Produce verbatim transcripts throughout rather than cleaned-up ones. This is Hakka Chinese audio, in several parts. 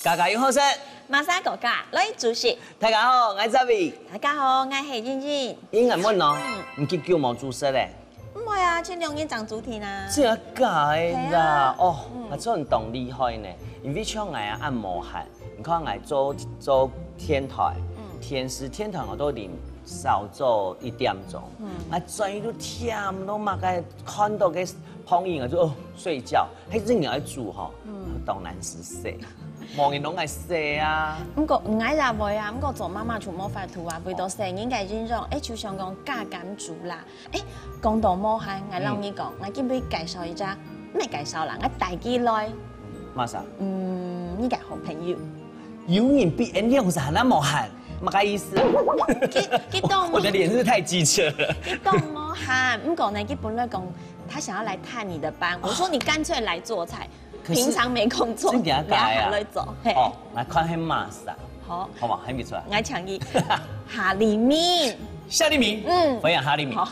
家家有好食，Masa哥哥來煮食。大家好，𠊎係Zavi。大家好，𠊎係英英。英，𠊎問哦，你幾久無煮食咧？毋會啊，前兩日正煮定啊。真个假个啦？係啊。哦，嗯。𠊎真當厲害呢，因為像𠊎啊，恁無閒。你看𠊎做做電台，電視電台𠊎都臨朝早一點鐘，𠊎轉去都忝到麼个，看到个朋友𠊎就哦睡覺。 係真个愛煮吼，當難食死，無人攏愛洗啊。毋過𠊎也會啊，毋過做媽媽就無法度啊，為著細人个營養，誒，就想講加減煮啦。誒，講到無閒，𠊎摎你講，𠊎今晡日介紹一隻，毋係介紹啦，𠊎帶佢來。麼儕？嗯，你个好朋友。有人比𠊎兩儕還無閒，麼个意思啊？佢佢當無，我的臉是不是太機車了？佢當無閒，毋過呢，佢本來講 他想要來探你的班，我說你乾脆來做菜，可是平常沒空做，真假假啊？你要來做，嘿。哦，來看係麼儕。好，好嘛，喊佢出來。𠊎請你，哈利明。夏利明，嗯，歡迎哈利明。好。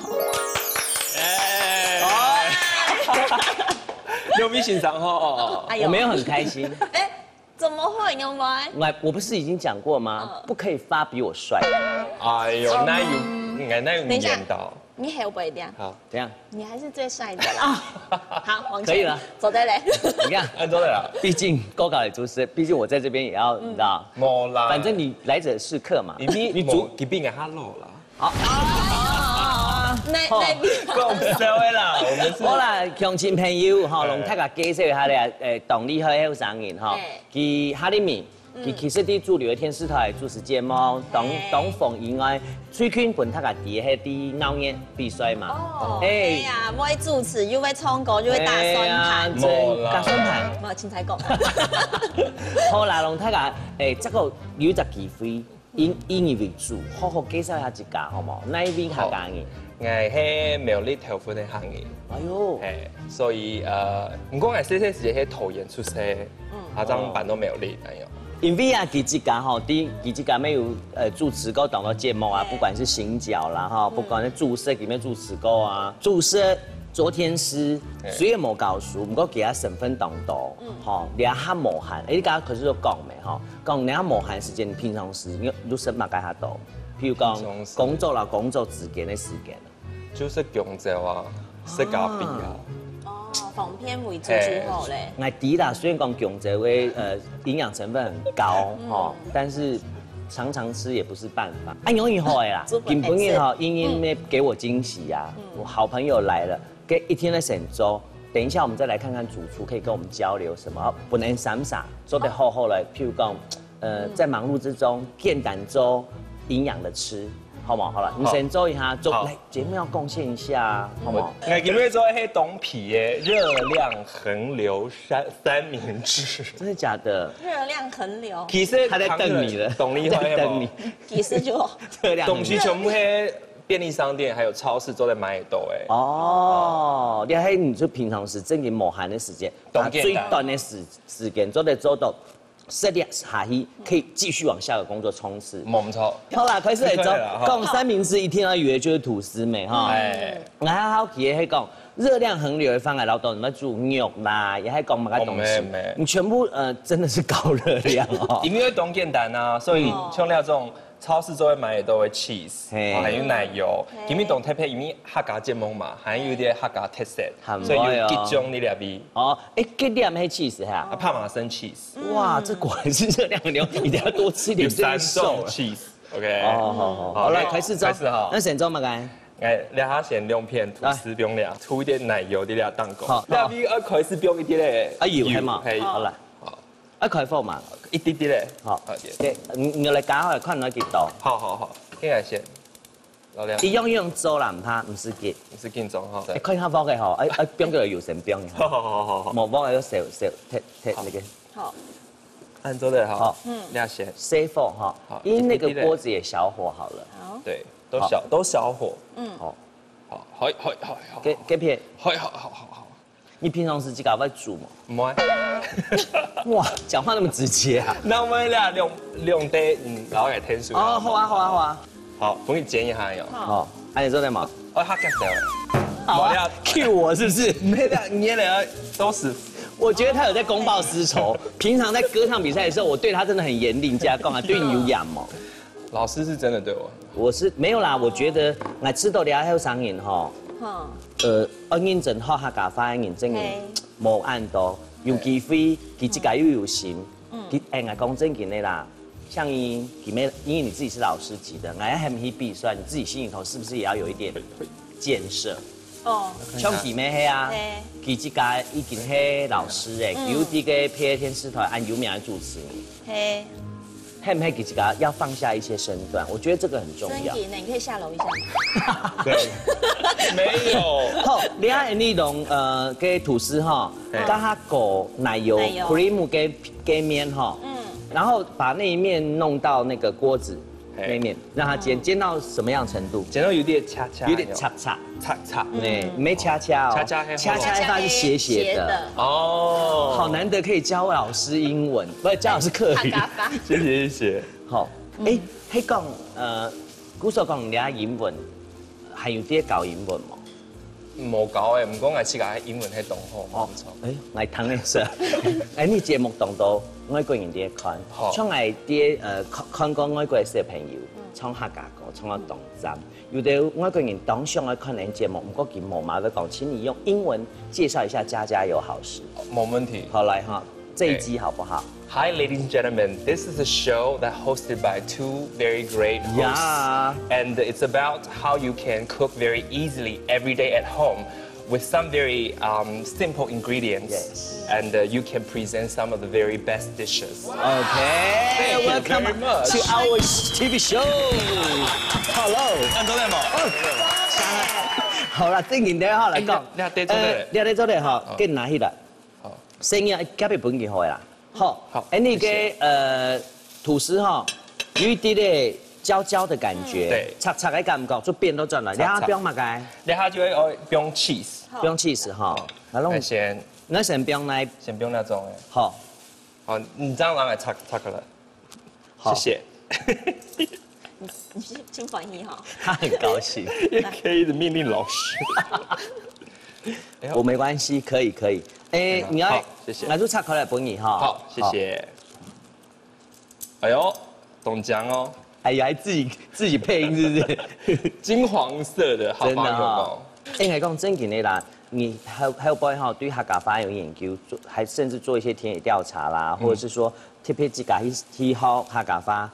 哎，牛逼欣賞吼。哎呦。我沒有很開心。哎，怎麼會？你有沒有？我我不是已經講過嗎？嗯。不可以發比我帥。哎呦，哪有，嗯。哎，哪有等一下。你演到？ 你後背點。好。怎樣？你還是最帥的啦。好，往前。可以了。做得咧。你看，啊，做得了。畢竟高考也出師，畢竟我在這邊也要，你知道。無啦。反正你來者是客嘛。你比你主，你比𠊎較老啦。好。哦，那那比。講笑的啦，我們是。好啦，鄉親朋友吼，摎大家介紹一下咧，誒，當厲害个後生人吼，嘿。佢哈利明。 佢其實在主流个電視台主持節目，當當紅以外，最近分大家知个係在鬧熱比賽嘛。哦，哎。哎呀，又會主持，又會唱歌，又會打算盤。哎呀，真無啦。打算盤。無，凊彩講。好啦，摎大家，哎，這個有一隻機會，以以你為主，好好介紹一下自家，好無？哪一位客家人？好。𠊎係苗栗頭份个客人。哎喲。嘿，所以，呃，毋過𠊎細細時節係桃園出世。 嗯。啊，正搬到苗栗，哎喲。因為啊，佢自家吼，第一，佢自家乜有，呃，主持過當多節目啊，嗯。不管是行腳啦，吼，嗯。不管是主持，佢乜主持過啊，主持、做電視，嘿。雖然無教書，毋過佢个身份當多，嗯。吼，這下無閒。誒，你剛剛可是有講咩，吼，講你這下無閒時間，你平常時，你有，你有食麼个較多？譬如講，平常時。工作啦，工作之間个時間。 就食弓蕉啊，食咖啡啊。哦，方便為主就好咧。嘿。𠊎知啦，雖然講弓蕉个，呃，營養成分很高，嗯。吼，但是常常吃也不是辦法。啊，容易好个啦，做不，今晡日吼，哎，是。英英呢，嗯。給我驚喜啊，嗯。我好朋友來了，給一天的神州。等一下我們再來看看主廚可以跟我們交流什麼，不能閃閃，做得好好來，譬如講， 呃，嗯。在忙碌之中，簡單做營養的吃，好嗎？好了，你先做一下，做，好。來，節目要貢獻一下啊，好嗎？𠊎今日做个係當皮个熱量橫流三三明治。真的假的？熱量橫流。其實他在瞪你了。當厲害，他在瞪你。其實就熱量橫流。東西全部係便利商店還有超市都在買得到誒。哦，你還，你就平常時正經無閒个時間，當簡單。把最短个時時間做得做到 食了下去，可以繼續往下個工作衝刺。無錯。好啦，開始來做。開始了哈。講三明治一定要有的就是吐司嘛，哈。哎。𠊎還好奇个係講，熱量橫流个方面，老豆你們煮肉啦，也還講麼个東西，哦，沒，沒。你全部，呃，真的是高熱量哦。因為當簡單啊，所以像那種超市都會買得到个cheese，嘿。哦，還有奶油，嘿。今日當特別，因為客家節目嘛，還有點客家特色，很會哦。所以有幾種你了解。哦，誒，幾點係cheese哈？啊，帕瑪森cheese。 哇，這果然是熱量很牛，一定要多吃一點，有三種cheese，OK。哦，好，好，好，好，來，OK，開始做。開始哈。那先做麼个？哎，這下先兩片吐司，來。不用了，塗一點奶油在這當中。好，好。這邊要開始放一點嘞，哎呦，油，還嘛，嘿。好啦。好。要開火嘛。一滴滴嘞。好。好，對。OK，你，你來搞好，看你幾多。好，好，好，這個先。 老亮。一樣樣做啦，毋怕，毋使緊。毋使緊張哈。誒，看一下鑊个吼，誒，誒，放个油先放一下。好，好，好，好，好。無鑊个就燒，燒，忒，忒那個。好。按做得哈。好。嗯。你要先。細火哈，好，因為那個鍋子也小火好了。好。對，都小，好。都小火。嗯。好。好，好，好，好，好。給，給片。好，好，好，好，好。 你平常時自家會煮嗎？毋會。哇，講話那麼直接啊！那我們倆兩，兩代，嗯，然後來聽書。哦，好啊，好啊，好啊。好，分你煎一下喲。好，恁樣做得嗎？哦，他講的。好啊，無了。Cue我是不是？沒得，你那個都是我觉得他有在公报私仇。平常在歌唱比赛的时候，我对他真的很严厉，这样讲啊，对你有严吗？老师是真的对我很好。我是没有啦，我觉得我知道了后生人吼，哈，呃，要认真好客家话，认真人嘿无恁多，有机会，佢自家又有心，佢哎，我讲正经的啦，像你，佢没，因为你自己是老师级的，我还没去比赛，你自己心里头是不是也要有一点建设？哦，像佢咩係啊嘿，佢自家已经係老师诶，嗯有啲个配合电视台，按有名的主持人，嘿，係毋係佢自家要放下一些身段？我觉得这个很重要。真的，你可以下楼一下。对，没有。好，你看你用呃个吐司哈，嘿刚刚裹奶油奶油 cream 个个面哈，嗯，然后把那一面弄到那个锅子嘿那一面，让它煎煎到什么样程度？煎到有点恰恰，有点恰恰，恰恰。哎，没恰恰哦，恰恰黑恰恰一般是斜斜的。哦，好难得可以教老师英文，不是教老师客语。哈嘎巴，谢谢谢谢。好，哎，迄讲呃，古所讲人家英文，还有啲教英文吗？无教诶，毋过我自家英文系当好，哦冇错。，哎，来谈一下。哎，你节目当中，外国人在看，好像来啲呃看看过外国的小朋友，唱客家歌，唱到当赞。有的外国人当想要看你节目，不过佢冇嘛，就讲，请你用英文介绍一下家家有好事。冇问题。好来哈，这一集好不好？ Hi, ladies and gentlemen. This is a show that hosted by two very great hosts. Yeah. And it's about how you can cook very easily every day at home with some very um, simple ingredients. Yes. And uh, you can present some of the very best dishes. Okay, Thank you welcome very much. to our T V show. Hello。看到了吗？好了，正经的哈来讲，哎你你做得呃你做得哈，给拿起来。好。声音隔壁本就好啦。好，好哎，那个谢谢呃吐司哈，有一点点焦焦的感觉，对脆脆的感觉，就变到转来。你脆脆还不用嘛该，等下就会哦，不用 cheese，不用 cheese 哈，那弄那先那先不用来，先不用那种哎。好，好，你这样拿来 choc chocolate，好谢谢。你是真欢喜哈。他很高兴。也可以一直命令老师。我没关系，可以可以。哎，好你要好谢谢拿出巧克力分你哈。好，谢谢。哎呦，中奖哦，哎呀，还自己自己配音是不是？金黄色的，好棒有真的哈没有？应该讲正经的啦，你后后背哈对客家话有研究，做还甚至做一些田野调查啦，或者是说特别自家去去学客家话，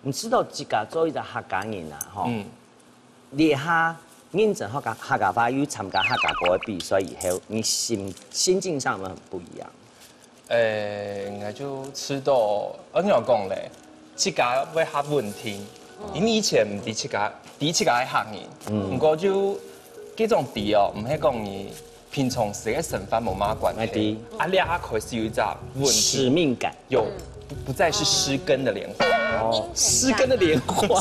你知道自家做一个客家人啊，吼，嗯，你下认真客家客家话，又参加客家歌的比赛以后，你心心境上有没有很不一样？诶，应该就知道，我跟你讲嘞，自家会较稳定，因为以前毋知自家，知自家个客人，嗯，不过就这种知哦，毋系讲你平常时个生活无嘛关系哎对，啊，你还开始有一只稳定，使命感。有不不再是失根的莲花，哦，失根的莲花。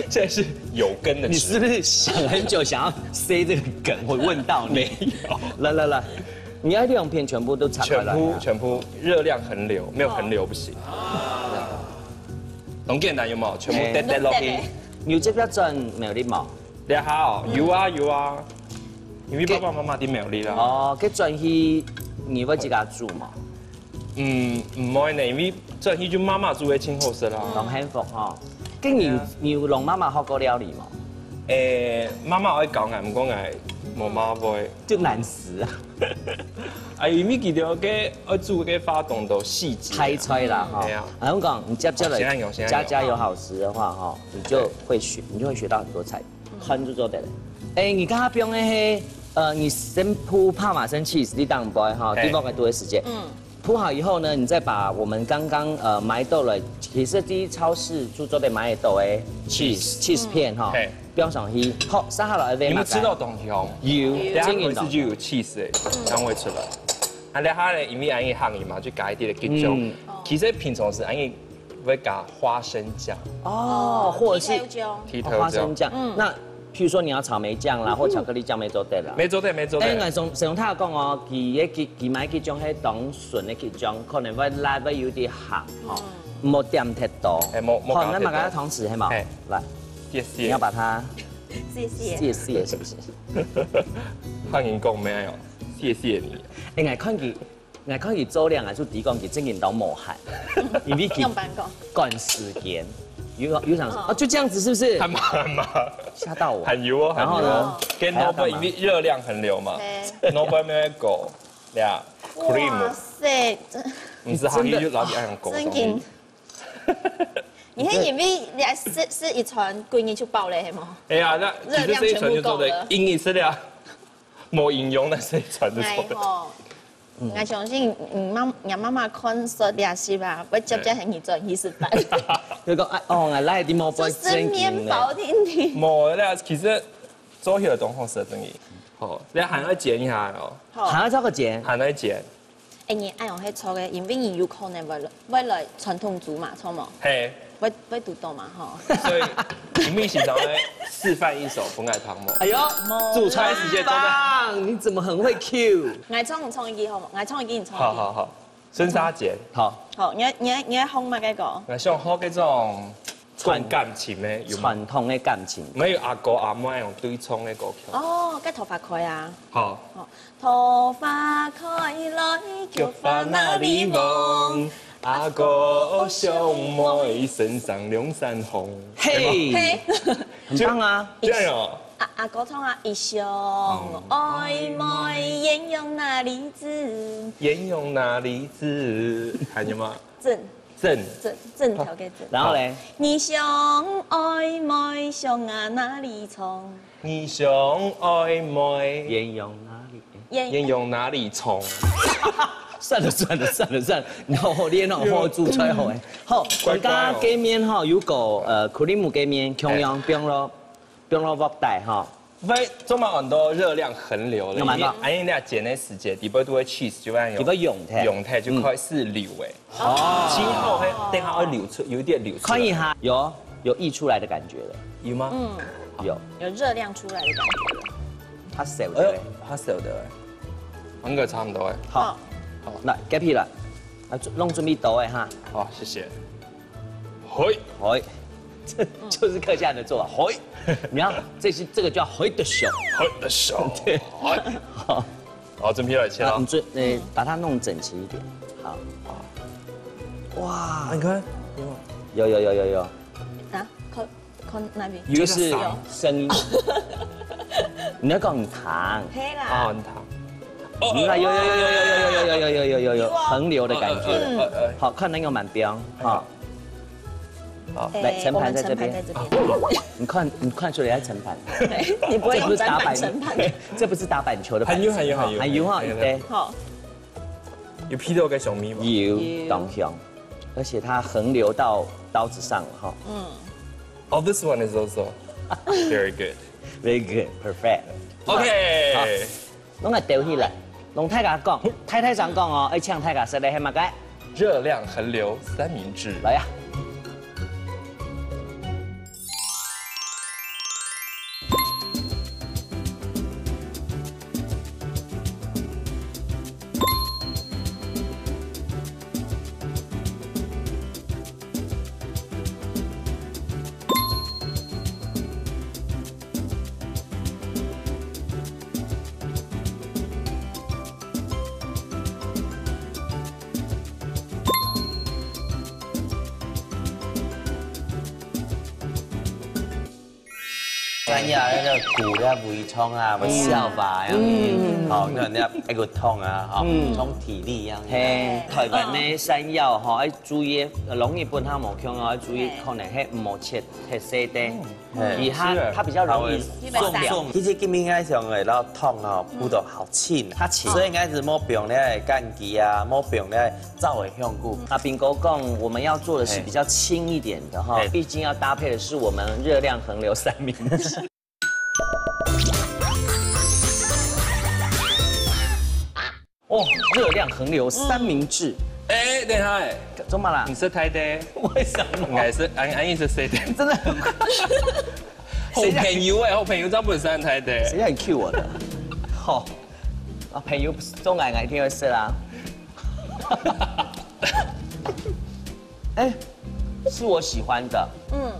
现在是有根的植物你是不是想很久想要塞这个梗？我问到你。没有。来来来，你要两片全部都拆开来啊。全部全部热量横流，没有横流不行。当简单有没有？全部哎跌跌落去。你有这边转没有力吗？你好，有啊有啊，因为爸爸妈妈都没有力啦。哦，给转去你会自家煮嘛？嗯，唔会呢，因为转去就妈妈煮个清好食啦。很幸福哈。跟你你有让妈妈学过料理吗？诶，妈妈会教俺，不过俺无妈会。就难死啊。啊，因为佢个个爱煮个花动都细节。开菜啦哈。哎呀然后讲你接下来现在有现在有家家有好食的话哈，你就会学，你就会学到很多菜，看就做得了。哎，你刚刚用的黑，呃，你先铺帕玛森 cheese，你当不哈，哎地方个多的时间。嗯，铺好以后呢，你再把我们刚刚呃买到了，其实第一超市就做得买得到的 cheese cheese 片哈嘿，放上去，好，撒下来你们吃到东西哦，有，等下真的回去就有 cheese 哎，香味出来。啊，等下呢，因为俺也行嘛，就加一点的кет酒。嗯其实平常时俺也会加花生酱，哦，或者是有种提头花生酱。那譬如说你要草莓酱啦，或巧克力酱，没做得啦。没做对，没做哎，对。我从从他讲哦，佢个佢佢买几种系当纯的几种，可能会辣会有点鹹吼，莫点太多。哎莫莫好，搞太多那马上同时系嘛嘿，来，谢谢你要。把它谢谢。谢谢是不是？汉人讲没有？谢谢你。哎，我看佢 𠊎看佢做兩个就知講佢正經都無閒，因為佢用辦公。趕時間，有有想說，哦，就這樣子是不是？還蠻還蠻，嚇到我。還有哦，然後呢？還有哦。跟 noodle，因為熱量很流嘛，對。noodle 沒有狗，呀，cream，哇塞，這，你是哈，真的，你就老是愛用狗的東西。真的。你還以為你還食食一餐，幾日就飽了，係無？哎呀，那其實這一餐就做得，熱量全部夠了。一日食了，無營養，那這一餐就做得。哎吼。 𠊎相信，嗯，媽，若媽媽看說這集啊，會接接喊你轉去食飯。佢講，哎，哦，𠊎來啲無就食麵包定定。無啦，其實做起來當好食，真的。好，你還愛煎一下哦。好。還愛做个煎？還愛煎。哎，你愛用該炒个，因為你有可能會來，會來傳統煮嘛，著無？嘿。會，會堵到嘛，吼。所以，你們是想要示範一首分𠊎唱無？哎呦，主廚時間做得。棒，你怎麼很會 cue？ 𠊎唱，你唱一句好無？𠊎唱一句，你唱一句。好好好，孫沙姐。好。好，你愛，你愛，你愛唱麼个歌？𠊎想唱該種講感情个，有無？傳統个感情。無有阿哥阿姆愛用對唱个歌曲。哦，該桃花開啊。好。好，桃花開來，菊花哪裡紅？阿哥想妹身上兩三紅。嘿，嘿。很棒啊。這樣哦。 阿，阿哥唱啊，一生愛妹，哦。鸳鸯哪裡知？鸳鸯哪裡知？還有嗎？正。正。正，正調个正。然後嘞？你想愛妹，想啊哪裡唱？你想愛妹，鸳鸯哪裡？鸳鸳鸯哪裡唱？算了算了算了算了，你好好練哦，好好煮出來好哎。好，乖乖哦。我們剛剛見面哈，如果呃，cream 見面，共樣，哎。不用咯。 放落鑊底吼。會，做麼个恁多熱量橫流咧？有嘛？因為，哎，你煎个時節，底背都會cheese，就會有，底背溶忒。溶忒就開始流誒。哦。其實後尾等下會流出，有一點流出來。看一下，有，有溢出來的感覺了。有嗎？嗯。有。有熱量出來的感覺了。較少的。哎呦，較少的。應該差不多誒。好。好。來，隔壁了。啊，弄準備倒誒哈。好，謝謝。 嘿。嘿，這就是客家人的做法。嘿，你看，這是，這個叫嘿的手。嘿的手。對。嘿。好。好，準備來切了。啊，你這，呃，把它弄整齊一點。好。哇。你看，有沒有？有，有，有，有，有。啊，看，看那邊。就是聲音。你要講很長。可以啦。啊，很長。哦，你看，有，有，有，橫流的感覺。嗯。好，看那個滿標，哈。 好，來，哎，盛盤在這邊。我們盛盤在這邊。你看，你看出來要盛盤。對，你不會用砧板盛盤。這不是打板，這不是打板球的板子。還有，還有，還有，還有哈，還有。對。好。有鼻到該香味嗎？有，有。當香，而且它橫流到刀子上了哈。嗯。Oh, this one is also very good. Very good, perfect. OK。好。 攏愛兜起來，攏大家講，大大聲講哦，愛請大家食个係麼个？熱量橫流三明治。來呀！山藥那個骨要微創啊，嗯。要消化啊，嗯。好，那你要那個痛啊，哈，嗯。充體力一樣。嘿，台灣的山藥吼，愛注意，農業本來無共哦，愛注意，可能係無切，切細塊。嗯。 嘿，佢它，是的。它比較容易送掉。其實今天應該想，欸，然後痛啊，補到好輕啊。它輕。所以應該是莫放咧枴杞啊，莫放咧燥的香菇。那斌哥講，我們要做的是比較輕一點的哈，嘿。畢竟要搭配的是我們熱量橫流三明治。 哦，熱量橫流三明治。哎，等一下，哎，怎麼啦？你是太太？為什麼？我也是，俺，俺也是誰的？真的很，好朋友哎，好朋友，這樣不能算太太。誰叫你 cue 我的？好，啊，朋友不是中矮矮一定會射啦。哎，是我喜歡的。嗯。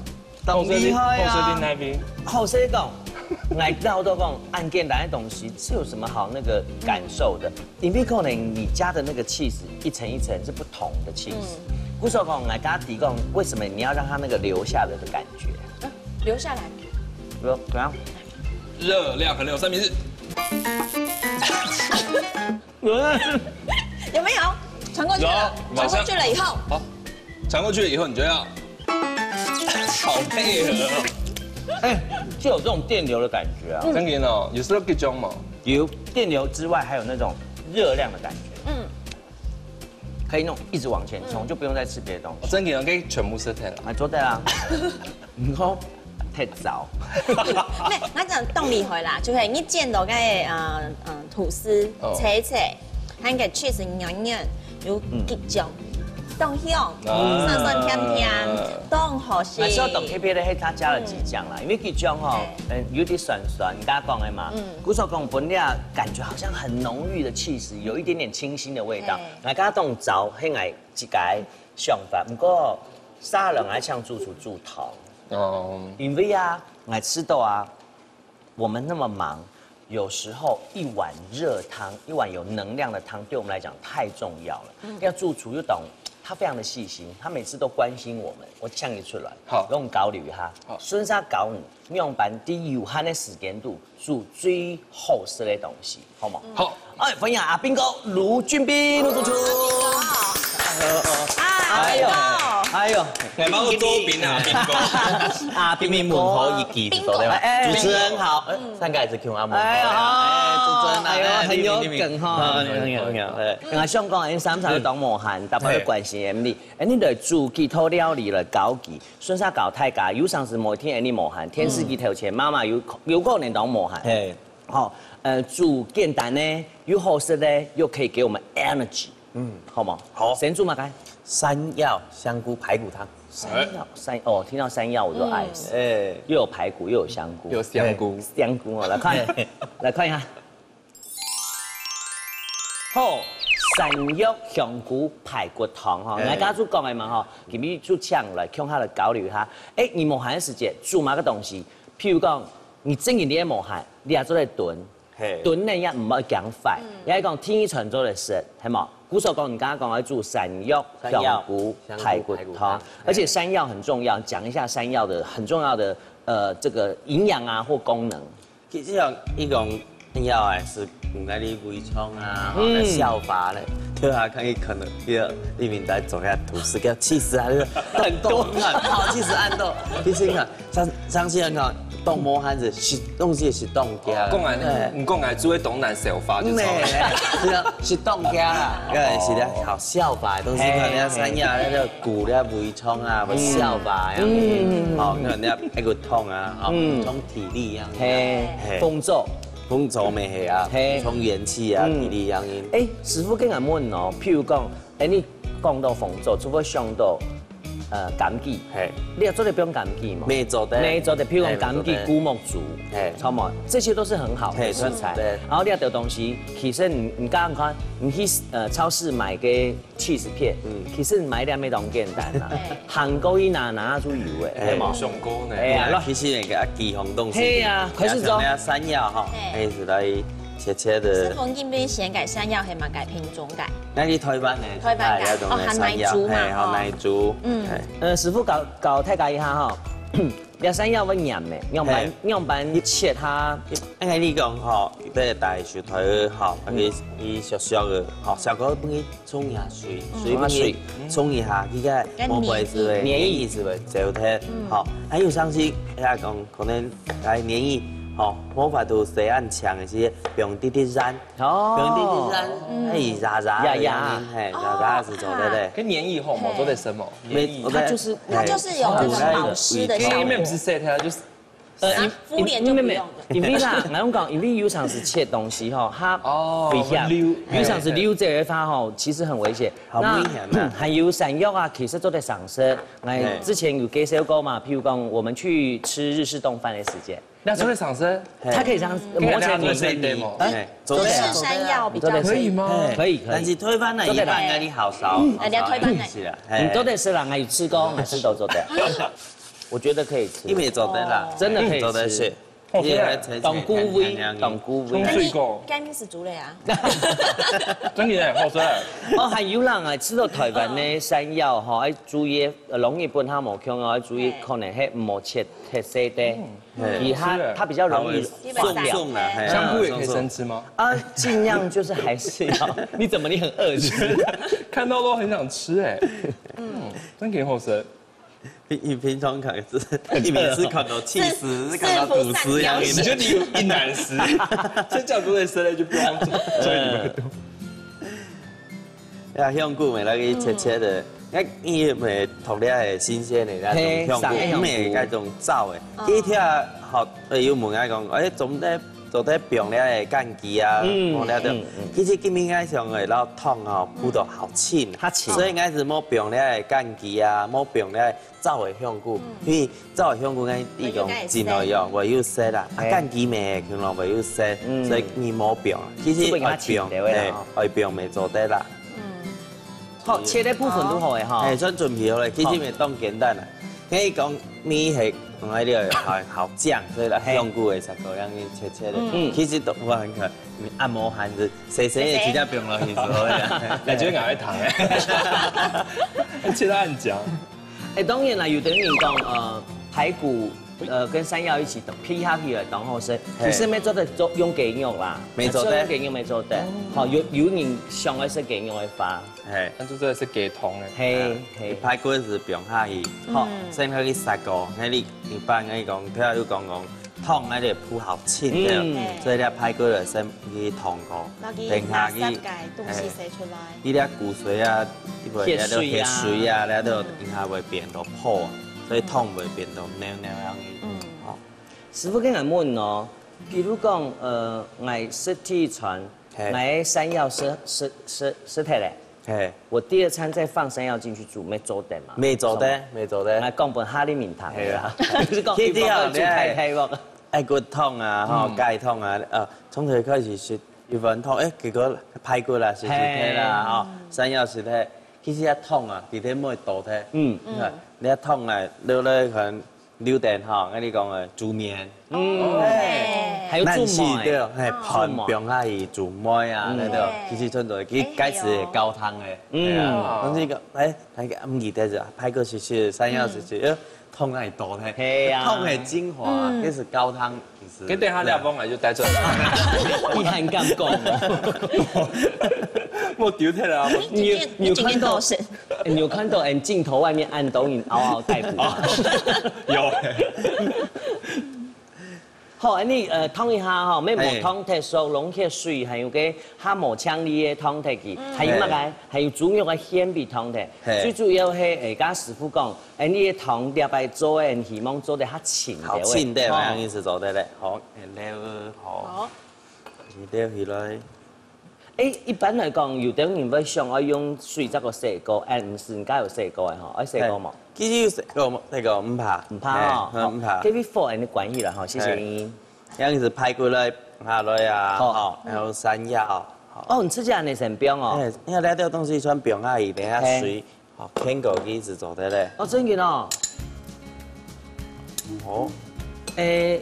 當厲害啊！好食定哪邊？好食講，来到都讲，恁简单的东西，是有什么好那个感受的？因为可能你加的那个 cheese 一层一层是不同的 cheese。故所讲，来跟他提供，为什么你要让它那个留下来的感觉？留下来。比如怎样？热量很有三明治。有没有？传过去了，有传过去了以后，好，传过去了以后，你就要好配合哦。哎，就有这种电流的感觉啊。真的哦，有时候给装嘛。有电流之外，还有那种热量的感觉。嗯，可以那种一直往前冲，就不用再吃别的东西。真的哦，可以全部吃掉了。啊，做得啊。你说太早。没，那讲动力回来，就可以。你见到个呃嗯吐司哦切切，它个 cheese 软软，有桔酱，当香，啊酸酸甜甜，当好食。还是要等 K P 的黑，他加了桔酱啦，因为桔酱哈，嗯，有点酸酸，你刚刚讲的嘛，嗯，故所讲本来感觉好像很浓郁的 cheese，有一点点清新的味道嘿，那刚刚当早很爱几个想法，不过沙冷还像主厨煮汤，哦，因为啊，我吃到啊，我们那么忙，有时候一碗热汤，一碗有能量的汤，对我们来讲太重要了。要主厨又懂，他非常的细心，他每次都关心我们。我想一出来，好用搞旅哈，好顺便搞你，用班第有限的时间度煮最好吃的东西，好吗？好，哎，欢迎阿斌哥卢俊斌，卢主厨。啊，哎呦哎呦，哎呦，来帮我周斌啊，斌哥。啊，冰冰门口一记是做对吧？哎哎主持人好，呃，上个是 Q 阿门。哎呀哎，主持人好，哎呦哎很有你你你梗哈啊你你你哎哎，想讲，因三餐都当无閒，大家都关心你。哎，你來煮幾套料理來搞佢，順續搞大家，有常時每天你無閒，電視機頭前，媽媽有有可能當無閒。嘿，好，呃，煮簡單的，又好食的，又可以給我們 energy。嗯，好嗎？好先煮麼个？山藥香菇排骨汤。山藥，山哦，聽到山藥我就愛死，哎，又有排骨又有香菇，有香菇，香菇哦，來看，來看一下。好，山藥香菇排骨湯哈，哎𠊎家就講个嘛哈，今日就請來共下來交流一下。哎，你無閒个時節煮麼个東西？譬如講，你正經你也無閒，你也做得燉，嘿燉呢也毋會驚壞，也係講第二餐做得食，係無？故所講，你剛剛講要煮山藥山藥香菇排骨湯香菇排骨湯，而且山藥很重要，講一下山藥的很重要的呃這個營養啊或功能。其實講，一講山藥啊，係用來你胃腸啊，嗯嗯，消化咧，對啊，可以可能，比如你明白做下吐司，叫氣死啊，那個很多很好，氣死按到，你先看，像像現在看，當無閒時，食東西係當驚。講來，你講來煮个東南消化就沒錯了。咧，是啊，係當驚啦，因為係咧，好消化的東西，嘿可能要山藥那個補了胃腸啊，或消化啊，嗯哦，可能要一個痛啊，哦，嗯補充體力啊。嘿，嘿紅棗，紅棗咩係啊，嘿補充元氣啊，嗯體力啊。哎，師傅跟𠊎問哦，譬如講，哎，你講到紅棗，除非想到呃枸杞，嘿，你也做得放枸杞嘛？乜做得，乜做得，譬如講嘿枸杞、古木煮，嘿知道嗎？這些都是很好的嘿食材對。然後你也得東西，其實你你剛剛看，你去呃超市買个 cheese 片，嗯其實你買兩个當簡單啊，行過去拿拿就有誒，哎對嗎？上高呢？哎呀，其實那個啊，幾項東西，嘿啊開始做像那山藥哈，嘿可以是來切切師的。傅，你邊選个山藥係麼个品種个？那你台灣呢？台灣的哎那種哦，還山藥，耐煮嘛嘿，好哦耐煮，嗯嘿，呃，師傅教教大家一下哈，這山藥愛研咩？仰般嘿仰般切它？哎，你講吼，這个大樹頭吼，啊，佢佢小小个吼，小可分佢沖一下水，水分沖下水佢沖一下，佢个無會係會黏液黏液係會走忒，吼，還有上次人家講可能來黏液，吼，無法度洗恁淨个時，用滴滴鹽，用滴滴哦，鹽，哎，壓壓壓壓嘿，壓壓係做得的。跟黏液吼，毛做得生嘛？黏液沒，它就是它就是有那種保濕的效果因為不是晒它，就是呃啊敷臉就不用了。因為啦，𠊎講，因為有常時切東西吼，它哦危險，溜有常時溜這个話吼，其實很危險。好危險啊那還有山藥啊，其實做得生食。哎，之前有介紹過嘛，譬如講我們去吃日式凍飯的時間，那做得生食？它可以這樣可以摸起來讓它碎掉嗎？哎，做得是山藥比較做得可以嗎？可以可以但是台灣呢，做得一般个你好少，哎你要台灣呢是啊，嘿你做得食啦，𠊎有試過，𠊎試過做得。我覺得可以吃，因為做得啦，真的可以吃做得食。哦，對啊，當顧胃，當顧胃。該你，該你係煮个啊？真个好食。哦，還有人啊，食到台灣个山藥吼，愛注意，呃，農業本來無共樣，愛注意可能係毋好切忒細个，其他它比較容易化掉。鬆鬆啊，係啊，香菇也可以生吃嗎？啊，盡量就是還是要，你怎麼你很餓是不是？看到都很想吃哎。嗯，真个好食。 平平常看是，一面是看到起司，是看到吐司一樣的。你就你有一难食，这角度的食咧就不用做，所以你们都。呀，香菇咪來去切切个，哎，你咪擇了个新鮮个那種香菇，嘿，生个香菇。毋係那種燥个。哦。佢聽好，呃，有問𠊎講，哎，做得做得放了个枴杞啊，嗯，放了个。嗯，嗯。其實今晡日想个，然後湯哦，烰到好清，較清。所以𠊎係無放了个枴杞啊，無放了个 燥个香菇，因為燥个香菇𠊎一講進來哦，會有色啦，啊，嘿。枴杞咩，可能會有色，嗯。所以你無放，其實愛放，就會較清淡个啦，嘿，吼。愛放乜做得啦。嗯。好，切个部分都好个吼。嘿，算準備好了，其實乜當簡單啦。可以講你係用該个好好醬，所以啦，嘿。香菇个時候讓你切切个，嗯。其實都無很可，你按摩盤子，細細个直接放落去就好了。感覺很燙欸，切到很僵。 哎，當然啦，有的人講，呃，排骨，呃，跟山藥一起配合起來當好食，嘿。其實乜做得做用雞肉啦，乜做得。做用雞肉乜做得。哦。好，有有人想愛食雞肉个話，嘿。那就真的是雞湯欸。嘿，啊，嘿。排骨係放下去，好，嗯。先下去煠過，該你一般來講，頭先有講講， 湯該个烰好清个，嗯。所以這排骨就先去燙過，落去等下去，垃圾个東西洗出來。哎，你這骨髓啊，你會血水啊。血水啊，你都等下會變到泡啊，所以湯會變到黏黏樣个。嗯。哦。師傅，跟𠊎問哦，比如講，呃，𠊎食第一餐，嘿。𠊎山藥食食食食忒咧， 嘿。我第二餐再放山藥進去煮，乜做得嘛？乜做得，乜做得。𠊎講分下你面談个啦。係啊。就是講，佢這樣一般會煮太太喎。愛骨湯啊，吼，嗯。雞湯啊，呃，從頭開始食一碗湯，哎，結果排骨啦，食忒啦，嘿。吼，山藥食忒，其實這湯啊，其實乜多忒。嗯。你看，你這湯啊，落來可能 六點吼，𠊎你講个煮麵。嗯。哎。還有煮糜。但是，對，嘿，哦。飯放下去煮糜啊，嗯。那個，其實真的，佢開始高湯个。嗯。哎呀，但是一個，哎，那個，嗯，你帶著，排骨是是，山藥是是，嗯。哎，湯還多呢。嘿呀。湯个精華，嗯。這是高湯，其實。跟等下廖峰來就帶出來。你還敢講哦？我丟掉了啊，我你有，你有看到，你有看到，哎，鏡頭外面恁多人嗷嗷待哺嗎？哦。 有。好，恁呢，呃，燙一下吼，乜無燙忒熟，哎。熝忒水，還有該下無清理个燙忒佢，嗯。還有麼个？哎。還有豬肉个鮮味燙忒。哎。最主要係，哎，剛剛師傅講，哎，你个湯這擺做个，希望做得較清淡个。好，清淡个，吼。恁呢係做得咧。好，哎，料好。好。料起來。 哎，一般來講，有兜人會想愛用水再過洗過，哎，毋係，應該有洗過个吼，愛洗過無？嘿，其實有洗過，那個毋怕。毋怕哦，嘿，毋怕。好，這位火恁呢關起來吼，謝謝你。嘿。這樣子排骨來下來啊，好。吼，還有山藥，吼。哦，你直接恁呢先放哦。哎，因為這兜東西全放下去，等下水，嘿。吼，牽過去就做得咧。哦，真个哦。 哦。誒，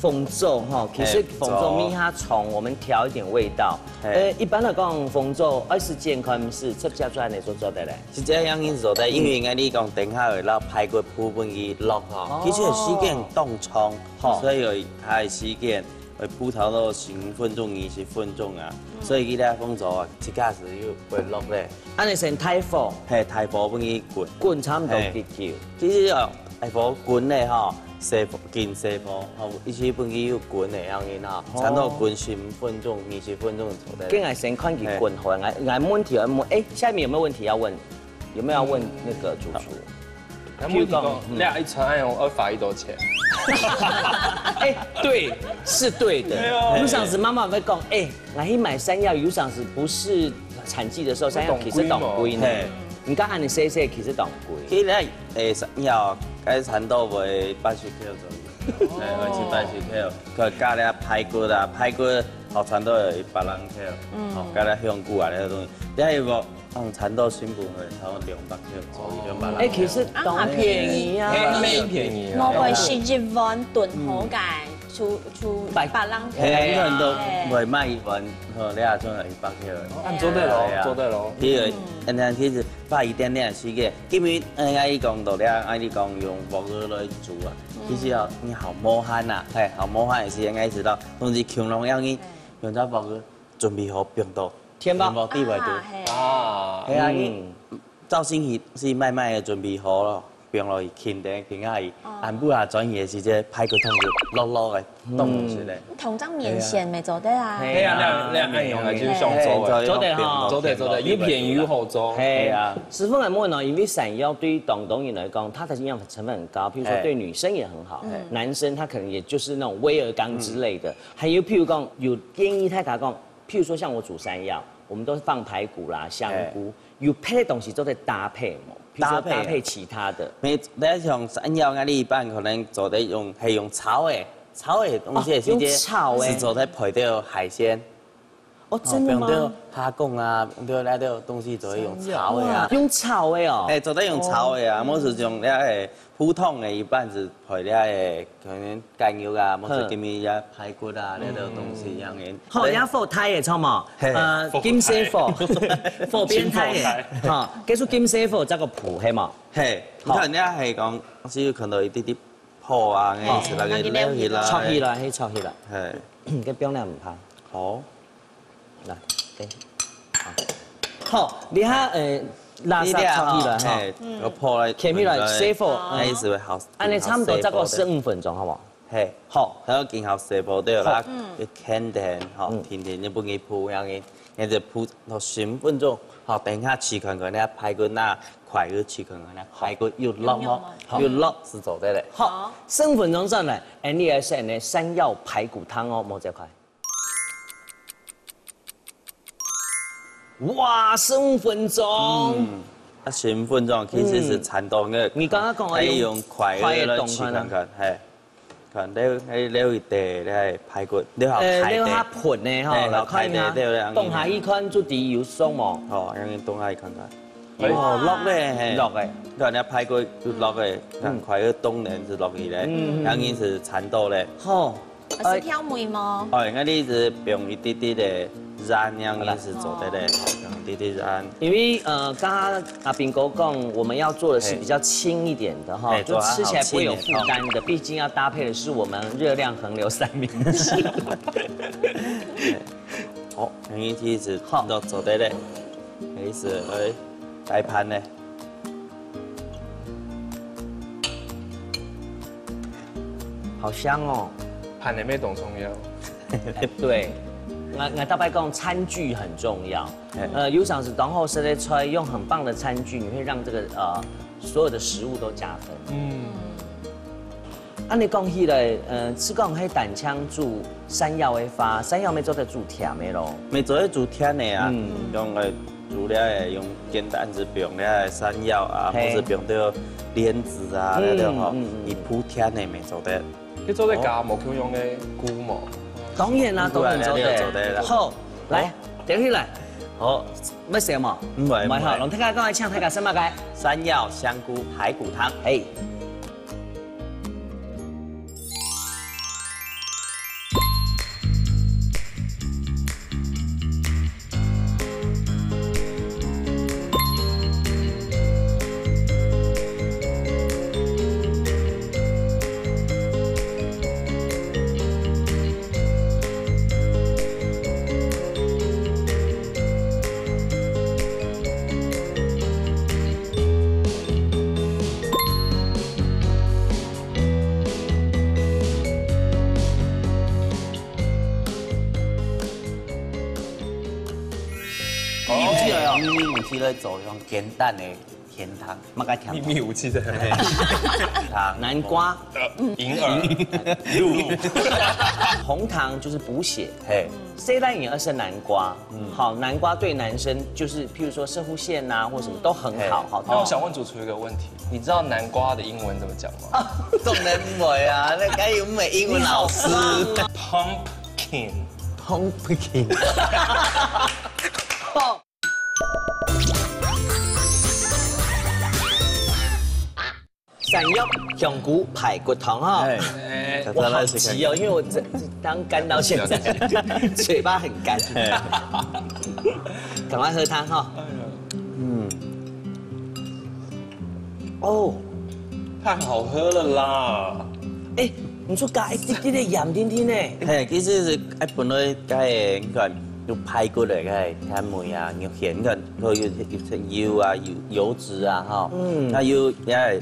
紅棗吼，其實紅棗，嘿，紅棗。蜜下蔥，我們調一點味道。嘿。誒，一般來講，紅棗愛時間看毋係，直接做恁呢就做得咧。係恁樣做得，因為𠊎你講等下會摎排骨部分去落吼，哦。其實時間當長，吼。所以有它的時間，會烰差不多十五分鐘、二十分鐘啊，嗯。所以佢這紅棗啊，一下子就會落咧。 恁呢先大火。嘿，大火分佢滾。滾差毋多幾久？嘿。其實哦，大火滾咧吼，細火，緊細火，吼，一直分佢有滾个樣仔吼，哦。差不多滾十五分鐘、二十分鐘就做得。緊來先看佢滾好，嘿。𠊎，𠊎問題要問，誒，下面有沒有問題要問？有沒有要問那個主廚？嗯。 譬如講，嗯。你一餐愛用，愛花幾多錢？哎，對，是對的。對啊。有常時媽媽會講，哎，𠊎去買山藥，有常時不是產季的時候，山藥其實當貴呢。嘿。你剛才你說說，其實當貴。其實，哎，山藥，該差不多會八十塊左右。哦。哎，會七八十塊，佢加了排骨啊，排骨，哦，差不多有一百零塊，嗯。哦，加了香菇啊，那些東西，這有無？ 嗯，差不多新聞會差不多兩百塊左右，兩百零。哎，其實當便宜啊。嘿，當便宜啊。五百四十一碗燉好个。出出白白浪費。係啊，你看都會賣一碗，吼，你也賺了一百塊。啊，做得咯，係啊。做得咯。第二，嗯，其實八一點點个時間，今日應該講到了，愛你講用鑊仔來煮啊。其實哦，你好無閒啊，係，好無閒个時間，應該知道，同時窮人要你用到鑊仔準備好放到天吧。天地位置。啊，係啊。係啊，你嗯。 朝晨起係慢慢个準備好咯，放落去輕等，輕下去，哦。暗晡啊轉去个時節，排骨湯就落落个，嗯。凍落去咧。同張麵線乜做得啊。係啊，係啊，你你你用个就上桌个。係，做得哈。做得做得，又便宜又好做。係。係啊。師傅來問哦，因為山藥對當多人來講，它的營養成分很高，譬如說係。對女生也很好，嗯。男生他可能也就是那種威而鋼之類的。嗯。還有譬如講，有建議大家講，譬如說像我煮山藥，我們都是放排骨啦、香菇，係。 有別个東西做得搭配無？譬如說搭配啊。搭配其他的。你，你像山藥啊，你一般可能做得用，係用炒个，炒个東西哦，係用炒个。係做得配到海鮮。哦，真的嗎？哦，比如說蝦公啊，對，那個東西做得用炒个啊。哇，用炒个哦。係，做得用炒个啊，哦。無就用那個普通个，一般係配那個可能雞肉啊，無就哼。今日也排骨啊，那種東西樣个。好，對。也火大个，著無？係。呃，火大。金細火，火變大个，金火大。哈，結束金細火，再个烰，係無？係，你好。看人家係講，係有可能一滴滴泡啊，哦。係，係那個撈起來。炒起來，係，炒起來。係。該不用那麼怕。好。來，對。好。好，你看，呃，垃圾炒起來，哈。係，嗯。有泡來，掔起來，細火，嗯。該意思會好，恁呢差不多再過十五分鐘，好無？ 係，好。還有緊好細火對啦，好。嗯。一天天吼，嗯。天天你分佢烰，恁樣，你就烰到十分鐘，吼，等下試看看，你排骨拿快去試看看，排骨有落無？有，有，有。好。有落係做得个。好，好。十分鐘轉來，恁呢愛先來山藥排骨湯哦，莫走開。 哇，十五分鐘。嗯，啊，十五分鐘其實係差不多个。嗯。你剛剛講的用，愛用筷仔來試看看，用筷仔動看啊。係。看，你，你，你有一塊，你排骨，你好呃，開的。你有較烰的吼，係，來看一下。好開的，對，對，對，動下去看，就知有熟無？好，讓你動下去看看。哎。哦，落咧，係。落咧。你看，你排骨就落咧，嗯。看，筷仔動咧，就落去咧，嗯，嗯，嗯。然後係差不多咧。好。 係調味無？哦，應該你係放一滴滴个鹽，恁樣係做得个，好啦。放一滴滴鹽。因為，呃，剛剛阿斌哥講，我們要做的是比較輕一點的哈，係。就吃起來不會有負擔的，係，做得好輕一點，畢竟要搭配的是我們熱量橫流三明治。係。好，因為其實好。都做得个，意思，哎，擺盤呢。 好香哦。盤裡面當重要。哎，對，𠊎，𠊎大概講，餐具很重要。哎。呃，有常時當好食个菜，用很棒的餐具，你會讓這個，呃，所有的食物都加分。嗯。恁樣講起來，呃，係講係單淨煮山藥个話，山藥乜做得煮甜个咯。乜做得煮甜个啊，嗯。用來 煮了个用簡單係放了个山藥啊，嘿。或者放到蓮子啊，嗯，那種吼，嗯，嗯，嗯。佢烰甜个乜做得。你做得加無共樣个菇無？當然啦，菇啊，當然做得。那就做得啦。好，來，哦。點起來。好，乜食無？毋會，毋會。毋會哈，同大家講一下，大家食麼个？山藥、香菇排骨湯。嘿。 秘密武器來哦。秘密武器來做用簡單个甜湯，麼个甜湯？秘密武器在哪裡？甜湯。南瓜。呃，银耳。露露。紅糖就是補血。嘿。這一代也是南瓜。嗯。好，南瓜對男生就是，譬如說攝護腺啊，或什麼都很好，嗯。好。那我想問主廚一個問題，你知道南瓜的英文怎麼講嗎？啊，當然毋會啊，該有毋係英文老師。你好棒啊。Pumpkin。Pumpkin。羊肉香菇排骨湯哈。哎，哎，我好急哦，因为我这刚干到现在，嘴巴很干。赶快喝汤哈。嗯，哦，太好喝了啦！哎，你说加一滴滴的盐甜甜呢？嘿，其实是哎，本来該个你看有排骨个，該个甜味啊，有鹹个，然後有有有油啊，油油脂啊，哈，嗯嗯，那有也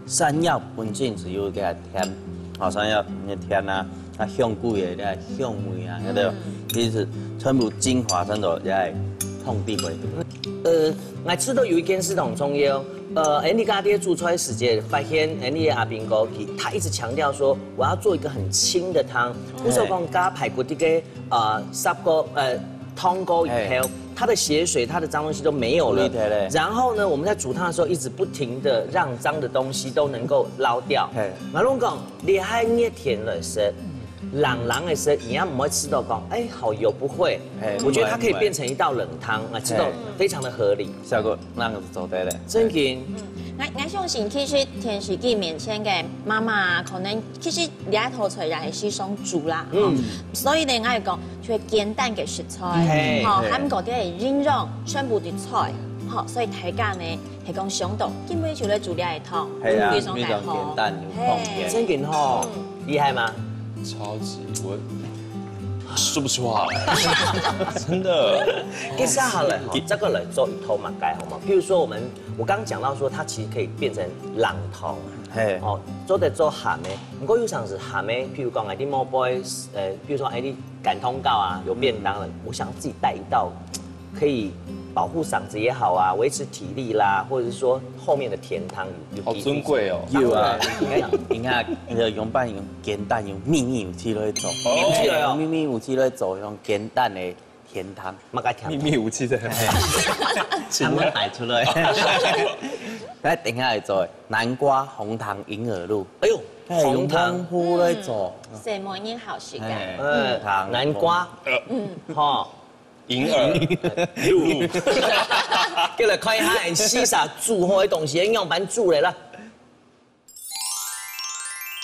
山藥本身是有个甜，好山藥那甜啊，那香菇也个香味啊，對不對？其实全部精華全都在湯底裡。呃，我知道有一件事很重要。呃，Andy 家爹煮出來時節，發現 Andy 的阿兵哥，他一直強調說，我要做一個很清的湯。我所講加排骨這個呃砂鍋呃湯鍋以後，它的血水、它的髒東西都沒有了。對對對。然後呢，我們在煮湯的時候，一直不停的讓髒的東西都能夠撈掉。嘿我攏講，你還熱天來食，冷冷的食，你也毋會試著講，哎，好油，不會。嘿我覺得它可以變成一道冷湯，我知道嘿非常的合理。效果那個是做得的。正經，𠊎𠊎相信其實電視機面前个媽媽啊，可能其實這道菜也係時常煮啦，嗯嗯，所以呢，𠊎講就係簡單个食嘿材，吼，嘿還過个營養全部的菜，吼，所以大家呢係講想到今晡日就來煮這一道，係啊，非常个好，非常簡單又方便嘿正經吼，厲害嗎？超級，我說不出話來，真的。接下來吼，再過來做一道麼个好嗎？譬如說我們，我剛剛講到說它其實可以變成冷湯，嘿，哦，做得做鹹个，毋過有常時鹹个，譬如講啊，你莫杯，呃，譬如說哎，你趕通告啊，有便當了，我想要自己帶一道，可以保護嗓子也好啊，維持體力啦，或者是說後面的甜湯有有好尊貴哦。有啊，應該應該用用用簡單用秘密武器來做，秘密武器來哦用秘密武器來做，用簡單的甜湯。麼个甜秘密武器在哪？他們擺出來。來，等一下來做南瓜紅糖銀耳露，哎呦，哎，用紅糖功夫來做。細妹人好食个。哎呃，紅糖南瓜，嗯，哈，银耳，露，過來看一下，哎，西莎煮好个東西，樣般煮个啦。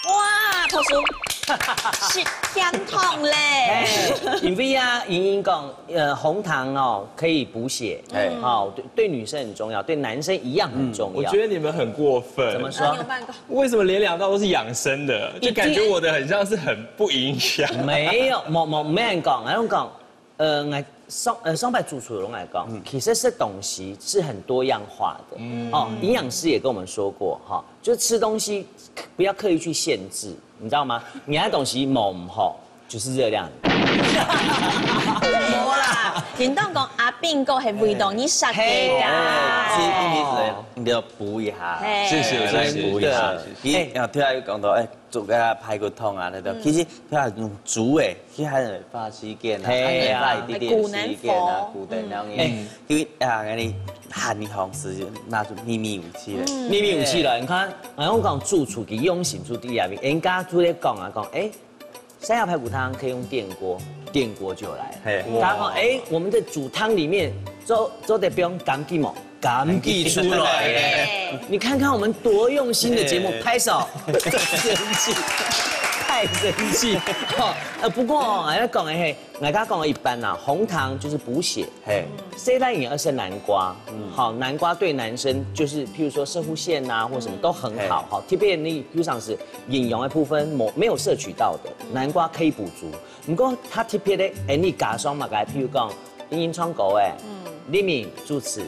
哇，頭先食甜湯咧。哎，因為啊，瑩瑩講，呃，紅糖哦可以補血，哎哦，對，對女生很重要，對男生一樣很重要。我覺得你們很過分。怎麼說那你有辦法？為什麼連兩道都是養生的？就感覺我的很像是很不營養。沒有，沒沒沒人講，𠊎講，呃，𠊎上呃上擺主廚攏來講，其實食東西是很多樣化的。哦，營養師也跟我們說過哈，就吃東西不要刻意去限制，你知道嗎？你愛東西無毋好，就是熱量。無啦，聽到講阿兵哥係為到你設計哎，啊。這一定是你要補一下。嘿謝謝謝謝來補一下真的。你啊，聽佢講到，哎，做个排骨湯啊，那種，其實佢用煮个，佢還愛花時間啊，嘿啊還愛花一點點時間啊，還顧能否顧等然後呢，因為啊，你寒的同時拿出秘密武器咧。秘密武器了，你看，然後講主廚佢用心煮底下面，人家就在講啊講，哎，山藥排骨湯可以用電鍋，電鍋就來。嘿他講，哎，我們的煮湯裡面做做得不用枸杞無？枸杞出來耶！你看看我們多用心的節目，拍手，真生氣，太生氣。哈，呃，不過哦，還要講的嘿，大家講的一般啊，紅糖就是補血，嘿，這一代也要是南瓜，好，南瓜對男生就是，譬如說攝護腺啊或什麼都很好，好，特別你平常時營養的部分沒沒有攝取到的，南瓜可以補足。不過它特別的，哎，你加上嘛，該譬如講，你唱歌哎，你們主持，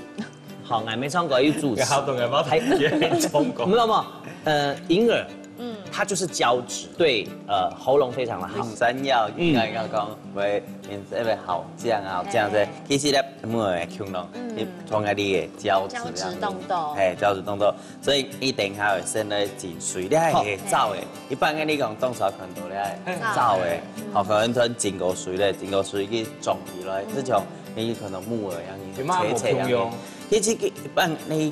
好，俺沒唱歌又主持，好懂了，我懂還別人中國。沒有沒有，呃，銀耳，嗯，它就是膠質，對，呃，喉嚨非常的好。山藥應該要講會，嗯，這個好醬啊，好醬這，其實咧，木耳的功能，你從該裡的膠質膠質當多嘿，膠質當多，所以一定還有先來浸水，你還可以燥的。一般跟你講，當少看到咧燥的，好，可能從浸過水咧，浸過水去種起來，這種你可能木耳一樣，有嗎？切切樣有用。其實一般你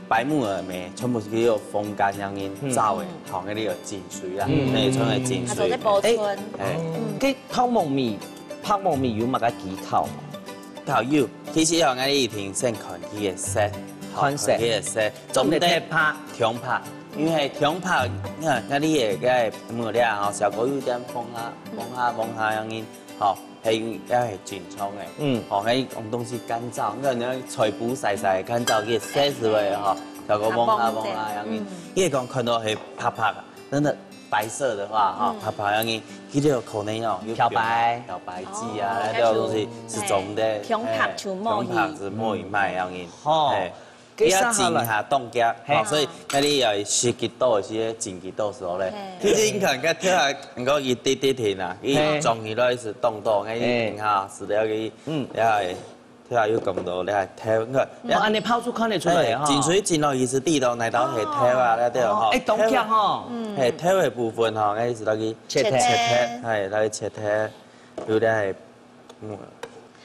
白木耳咩，全部是有風乾樣燥的，好，那裡有浸水啊，那也全部浸水他都在。保存。哎，跟泡沫米，泡沫米有麼个技巧？好有，其實哦，𠊎一定先看佢个色，看色看佢个色，做得總得拍，強拍。因為係香白，你看，該你个該个木料吼，小狗有點黃下、黃下、黃下樣形，吼，係因為也係正常个。嗯。吼，該種東西乾燥，你看人家菜脯曬曬乾燥，佢洗出來吼，小狗黃下、黃下樣形。嗯。你講看到係白白，真的白色的話，吼，白白樣形，佢就可能哦，有漂白。漂白劑啊，哦，那種東西是真的。香白就無去。香白是無去買樣形。哦。嘿。 佢要緊下凍結，嘿。吼，所以該你要十幾度，是緊幾度時候咧。嘿。其實你看，該跳下，你講一滴滴停啊，一嘿。裝起來是凍凍，該嘿。一下是了去，嗯。了，跳下又講到了，跳，你看，哦，恁樣泡出看得出來吼。哎，緊水緊落去是滴到哪道係跳啊，哦。了對吼。哦，哎，凍結吼。嘿，跳的部分吼，該一直落去切切。切忒。嘿，落去切忒，有了，嗯。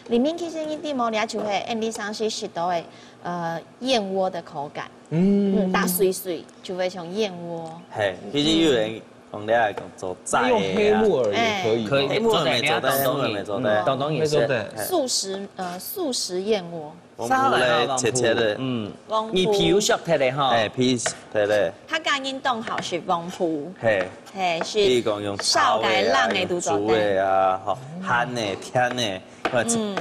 裡面其實一滴毛料就會，恁樣像是食到个，呃，燕窩的口感。嗯。嗯，打碎碎就會像燕窩。嘿，其實有人講了來講做齋的啊。那用黑木耳也可以嗎？哎。可以，黑木耳也做得，做得，黑木耳也做得。嗯，當當也是。也做得。嘿。素食，呃，素食燕窩。黃瓠咧，切切的。嗯。黃瓠。你皮有削忒个吼。哎，皮切忒个。客家人當好食黃瓠。嘿。嘿，係。比如講用炒的啊，燒个、冷个都做得。用煮的啊，吼，鹹的、甜的。 嗯。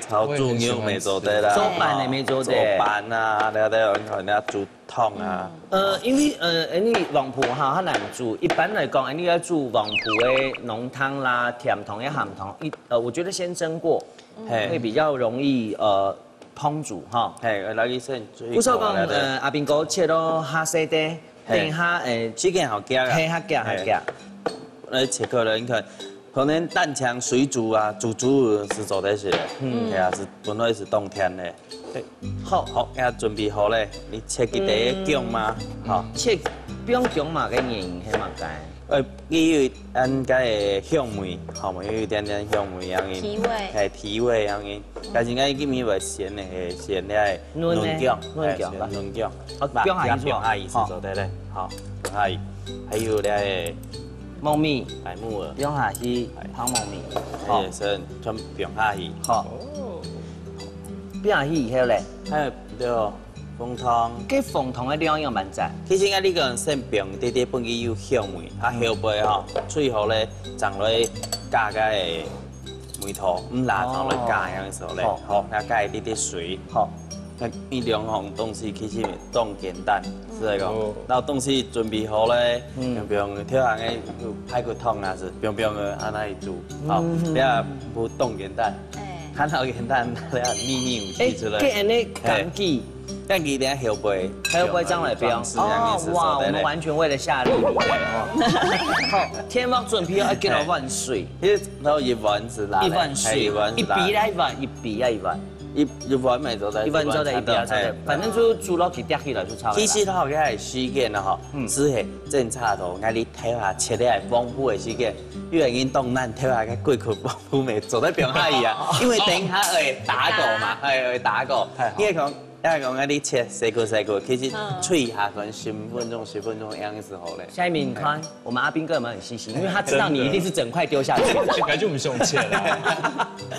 炒豬肉乜做得啦，做飯个乜做得。做飯啊，了了，你看人家煮湯啊。嗯。呃，因為，呃，因為黃瓠哈，它難煮。一般來講，你要煮黃瓠个濃湯啦、甜湯也鹹湯，一，呃，我覺得先蒸過，嘿。會比較容易，呃，烹煮哈。嘿，來，你先煮一口，不錯講，來，來。呃，阿兵哥切到較細塊，嘿。等下，呃，時間好遽啊。嘿，較遽，較遽。嘿。來切開來，你看，可能單淨水煮啊，煮煮是做得食个。嗯。對啊，是本來是冬天的。對。好。好，要準備好咧，你切幾塊薑嘛，嗯。好。切，不用薑嘛，个原因係麼个？呃，佢有恁个香味，好嘛，有一點點香味樣个。提味。嘿，提味樣个。但是𠊎今日會選的係選了嫩个，嫩薑，嫩薑啦。嘿，選嫩薑。哦，薑下去是吧？薑下去是做得咧，好，薑下去。還有咧，木耳。白木耳。薑下去，哎。放木耳。好。也是全薑下去。好。哦。薑下去以後咧？還有，對哦，紅糖。該紅糖个量要蠻濟。其實𠊎這個先放一滴滴，分佢有香味，啊，後背吼，最後咧，正來加个 梅頭，毋罅頭來加樣時候咧，哦。好，該加一滴滴水。好。該一兩項東西其實當簡單，係來講，哦。然後東西準備好咧，嗯。平平跳下个有排骨湯啊，是平平个，啊，拿來煮，好，嗯。這樣不當簡單，哎。看到簡單，那秘密武器出來。哎，這樣的感覺。嘿。 但佢等下後背，後背正來放。哦，哇，我們完全為了下地泥哦。好，天貓準備要給我碗水。嘿。然後一碗是啦，一碗水，還有一碗是啦。一比啊一碗，一比啊一碗。一，一碗乜做得，一碗做得，一比啊做得，一碗差不多。反正就煮落去，疊起來就差不多。其實吼，這个時間呢，吼，嗯。只係正差到，𠊎你頭下切个黃瓠个時間，因為已經當難，頭下个幾塊黃瓠乜做得放下去啊，因為等下會打狗嘛，哎，會打狗。太好。你會講 要講啊，你切細塊細塊，其實嗯。炊下可能十分鐘、十分鐘樣子好咧。下面你看，我們阿兵哥有沒有很細心？因為他知道你一定是整塊丟下去。這個就毋使切了。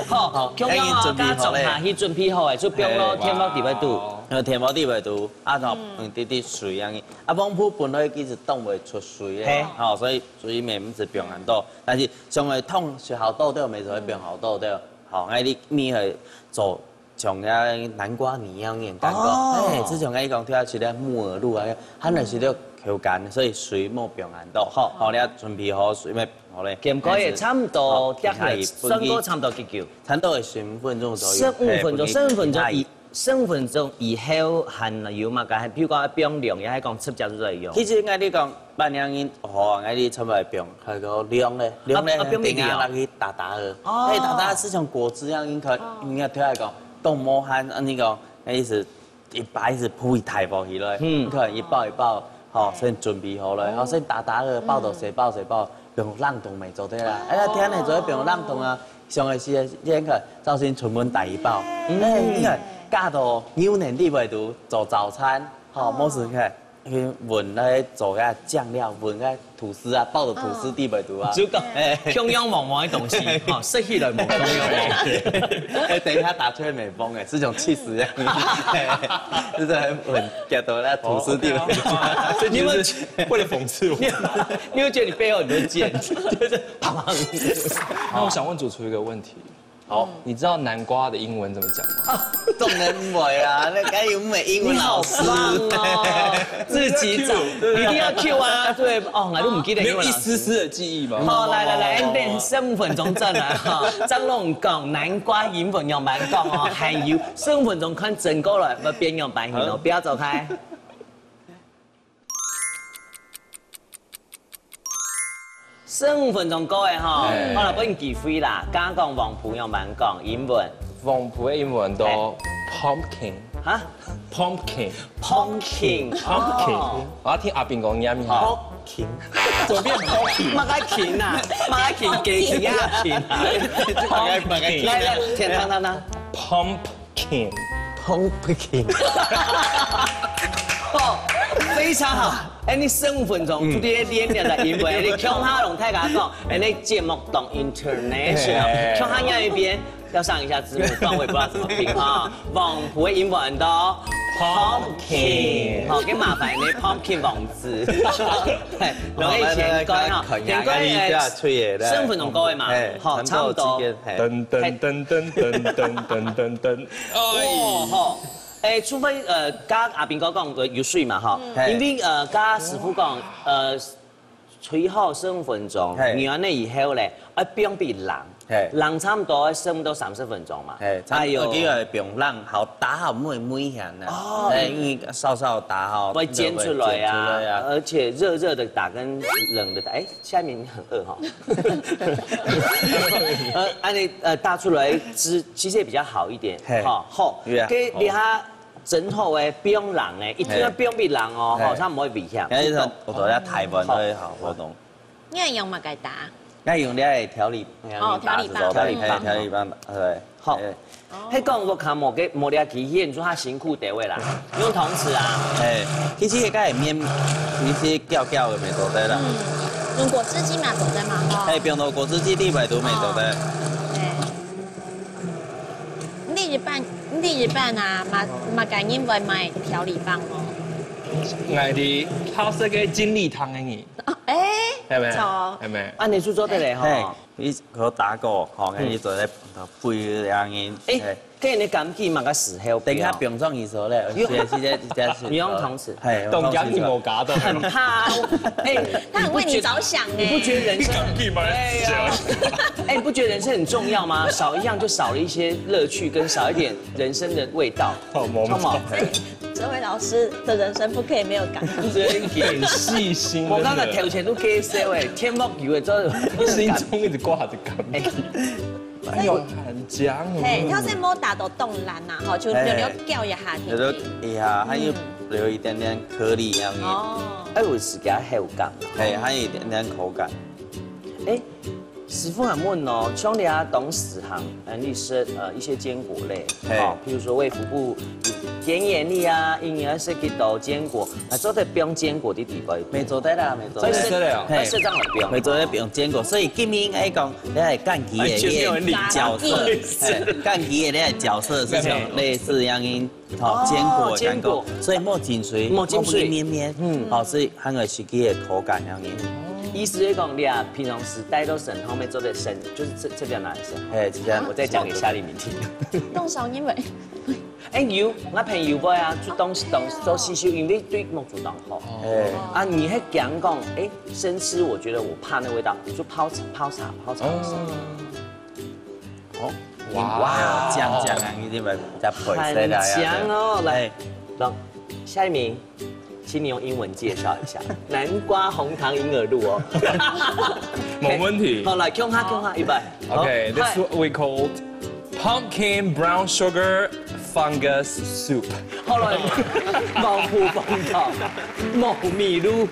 好，好，共樣哦，大家準備好咧。大家做下去準備好欸，就放到天花底下肚。哇哦。呃，天花底下肚，啊，然後嗯，滴滴水樣。啊，黃瓠本來其實當會出水个，嘿。吼，所以水乜毋使放恁多，但是上來燙係好多掉，沒錯，放好多掉。好，啊，你你會做 像該南瓜泥一樣个感覺。哦。哎，就像𠊎講，跳下去个木耳露啊，還有係个口感，所以水莫放恁多。好。好，你要準備好水，乜好咧。鹹菜也差不多，好，疊起來，放下去，算過差不多幾久？差不多十五分鐘左右。十五分鐘，嘿，十五分鐘以，放下去。十五分鐘以後還有麼个？還譬如講放涼，也係講直接就來用？其實𠊎你講，半兩日，哦，𠊎你差不多放，還有涼咧，涼咧，啊，啊，放幾久啊？等下拿去打打个。哦。哎，打打就像果汁一樣，你看，哦。你看，跳下去講， 當無閒，啊，你講，該意思，一擺係鋪一大包起來，嗯。你看一包一包，吼，先準備好來，吼，先打打个，包到細包細包，放冷凍乜做得啦。哎呀，天氣做得放冷凍啊，上个時間你看，早先出門帶一包，嗯。哎，你看，加到牛奶裡背肚做早餐，吼，哦。無事，你看，搵來做个醬料，搵个吐司啊，包个吐司底背肚啊。就講，哎，共樣黃黃个東西，吼，食起來無共樣哦。哎，等一下打出來美風哎，是種氣死样，就是很很 get到那吐司地方。哦，OK，OK。你们，这就是为了讽刺我。你有，你有觉得你背后很多箭，就是砰砰。那我想问主厨一个问题。好。你知道南瓜的英文怎么讲吗？当然不会啊，那该有没英文老师？你好棒哦，自己找，一定要 Q 啊，对，哦，我都不记得英文老师。没有一丝丝的记忆吗？好，来来来，等十五分钟转来哈。张龙讲南瓜英文要蛮讲哦，还有十五分钟看整个了，要变样版型哦，不要走开。 十五分钟过了吼，哎。好了，分你机会啦。刚刚讲黃瓠用蛮讲英文。黃瓠个英文都，哎。Pumpkin。哈？Pumpkin。Pumpkin。Pumpkin。哦。我要听阿炳讲念一下。好。Pumpkin。怎么变 pumpkin？马个琴啊，马个琴，给琴啊琴啊。Pumpkin。来来，甜糖糖糖。Pump Pumpkin。Pumpkin。哦，非常好。哎，你十五分钟，嗯。就在练练个英文，你共下同大家讲，哎，你节目当 international，哎。共下念一遍，要上一下字幕，不然我也不知道怎么拼哈。黃瓠个英文都 pumpkin。好，给麻烦你 pumpkin 王子。哎，然后以前讲哈，好，来来来，天光看一下，看一下，吹耶，来。十五分钟过了嘛，哎，好，差不多。差不多时间，哎。噔噔噔噔噔噔噔噔噔。 哇吼，哎，除非呃，刚刚阿炳哥讲呃有水嘛哈，嗯。因为呃，刚刚师傅讲呃，炊好十五分钟，嘿。然后以后咧，啊，放俾冷，嘿。冷差不多十五到三十分钟嘛。嘿，差不多哎哟。个放冷，好打好每每一下呢。哦。哎，因为稍稍打好，会煎出来啊，煎出来啊。而且热热的打跟冷的打，哎， 下面你很饿哈。呃，按呢呃打出来汁其实也比较好一点，嘿。哈，好，对啊。给你下蒸好诶，不用冷诶，一定要不用俾冷哦，嘿。好，它不会危险。哎，我都在台湾的好活动。你用么个打？那用那调理，哦，调理棒。调理棒，调理棒，对。 好，哎。迄講屋下無个無了期，現做較辛苦地位啦，用湯匙啊。哎，其實該个面，其實攪攪个袂做得啦。嗯，用果汁機嘛做得嘛，吼。哎，放到果汁機裡背都袂做得。哦。哎。你一般，你一般啊，嘛嘛个人會買調理棒哦。𠊎哋好食个精力湯个人。哦，哎，係咪？錯。係咪？啊，你就做得嘞，吼。嘿。 你可打過，吼，嗯。你做得背兩人，哎，嘿。跟你感覺嘛个時候，等下不用裝意思嘞，有。是是是是是。你用湯匙。嘿，用湯匙。當然你無加到。很怕哦，哎，他很為你着想哎。你不覺得人生很，你感覺嘛？對啊。哎，你不覺得人生很重要嗎？少一樣就少了一些樂趣，跟少一點人生的味道。好，我們知道。這位老師的人生不可以沒有感恩。真的很細心，我剛剛頭前都介紹哎，天目油的，真的。心中一直掛著感恩。哎。哎呦，很強哦。嘿，它是莫打到凍爛呐，吼，就留留掉一下，有留一下，還有留一點點顆粒樣的。哦。哎，有時間還有感。嘿，還有一點點口感。哎， 師傅還問哦，像你啊，當時行，呃，你食呃一些堅果類，嘿。哦，譬如說衛福部有建議你啊，營養食幾多堅果，還做得放堅果的底背。沒做得啦，沒做得。會食，會食了。嘿。會食這樣的放。沒做得放堅果，所以今日應該講，你係柑橘的那個角色，完全沒有理解。嘿，柑橘的那個角色是像類似一樣的 吼，哦，堅果的感覺，堅果。所以莫浸水，莫浸水。莫綿綿，嗯。吼，所以還有實際的口感樣子。意思是講，你啊，平常時帶到身上面做得生，就是這這邊來生。嘿，這邊。我再講給夏令民聽。弄燒因為，哎，有，我朋友會啊，就東西東西做吸收，因為對目珠當好。哎。啊，你還講講，哎，生吃，我覺得我怕那味道，你就泡茶，泡茶，泡茶。哦。 哦，哇。哇，這樣這樣，你這邊再配色來啊。很強哦，來，哎。讓下一名，請你用英文介紹一下，南瓜紅糖銀耳露哦。沒問題。好，來，共下共下，預備。好，OK, this 嗨。 Is what we called pumpkin brown sugar fungus soup. 好了，毛布风头，毛米露。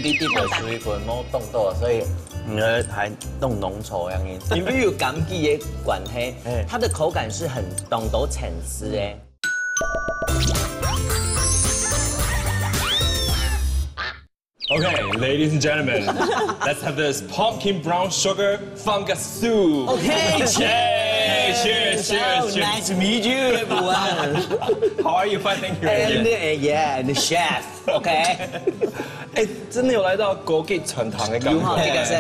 一滴个水分無凍到，所以你个還凍濃稠樣子。因為有柑橘个關係，哎。它的口感是很凍到層次的。Okay, ladies and gentlemen, let's have this pumpkin brown sugar fungus soup. Okay, cheers, cheers, cheers, cheers. Nice to meet you, everyone. How are you? Fine, thank you. And uh, yeah, and the chef, okay. 哎，真的有來到高級餐廳的感覺。有哈，這個是，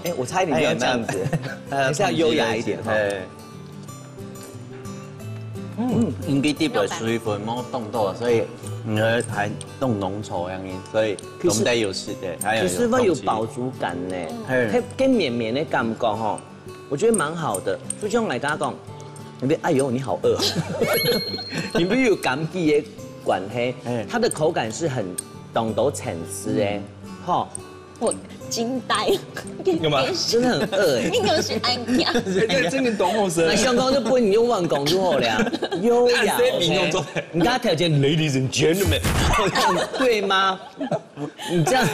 哎，我差一點就要這樣子，還是要優雅一點哈。哎。嗯，你个滴个水分無凍到，所以你个還凍濃稠樣子，所以其實，總得有食的，還有，其實會有飽足感呢，有空氣。嘿。該，該綿綿的感覺吼，我覺得蠻好的。就像來跟他講，你別，哎呦，你好餓哦。你不是有柑橘的關係，哎。它的口感是很懂得層次的，嗯。吼。 我驚呆了。幹嘛？真的很餓欸。你就是恁樣。哎，這真的當好食。那香港就分你用碗公就好了啊，優雅，哎，這民用做，OK？你跟他條件，ladies and gentlemen，對嗎？你這樣，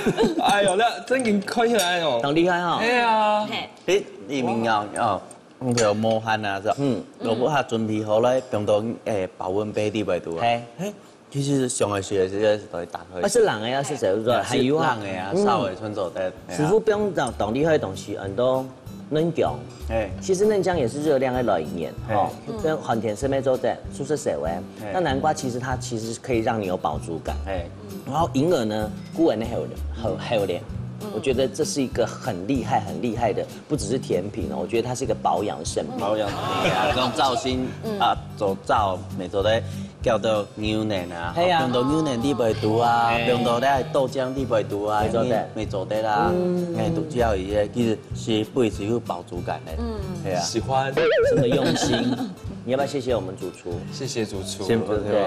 哎呦，那正經看起來哦，當厲害哈。哎呀，嘿。哎，你民謠哦，那個無限啊，是吧？嗯。如果他準備好來，放到，哎，保溫杯裡背肚啊。嘿。嘿， 其實上个時節是在打開。啊，係冷个啊，係誰？係，還有啊。係冷个啊，嗯。燒个，全做得，係啊。師傅，放到當厲害个東西，很多嫩薑。哎。其實嫩薑也是熱量个來源，哎。吼。嗯。跟寒天係無做得，係食个。哎。那南瓜其實它其實可以讓你有飽足感。哎。然後銀耳呢，顧人的好，好，好咧。嗯。我覺得這是一個很厲害、很厲害的，不只是甜品哦，我覺得它是一個保養聖品。保養，哎呀，這種造型，嗯。啊，做燥，沒做得 攪到牛奶啊，係啊。放到牛奶裡背肚啊，係。放到咧豆漿裡背肚啊，沒做得。你，沒做得啦。嗯。哎，都只要一些，其實是不只有飽足感的。嗯。係啊。喜歡。這麼用心，你要不要謝謝我們主廚？謝謝主廚。先不，對不對？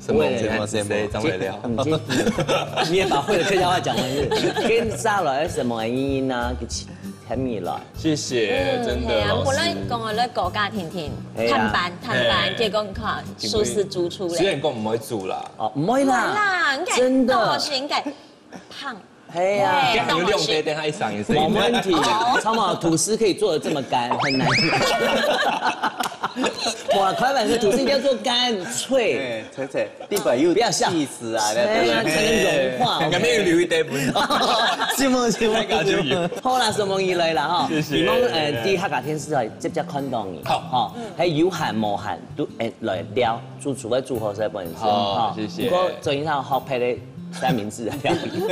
什麼，什麼，什麼？張偉良。嗯，今，你也把會的客家話講完是，跟沙來什麼原因呢？給請 甜蜜了。謝謝，嗯，真的，係啊，老師。本來講个咧高價甜甜，係啊。探班，探班，哎。結果你看，廚師主廚咧。雖然講毋會煮啦。哦，毋會啦。毋會啦，應該真的。到時應該胖。係啊。哎，有兩杯，等下一上一上。沒問題，哦。超好，吐司可以做得這麼乾，很難。哇，開玩笑，吐司一定要做乾脆。哎，脆脆。 裡背有不要笑。氣死啊，對不對？對啊，才能融化，OK。應該沒有留一點分。是嗎？是嗎？那個就有。好啦，承蒙你來啦，哈。謝謝。你們，呃，在客家電視台直接看到你，好。哈，還有閒無閒，都，哎，來尞，主廚會煮好勢分你食，好，哈。謝謝。不過最近要學別个三明治的料理。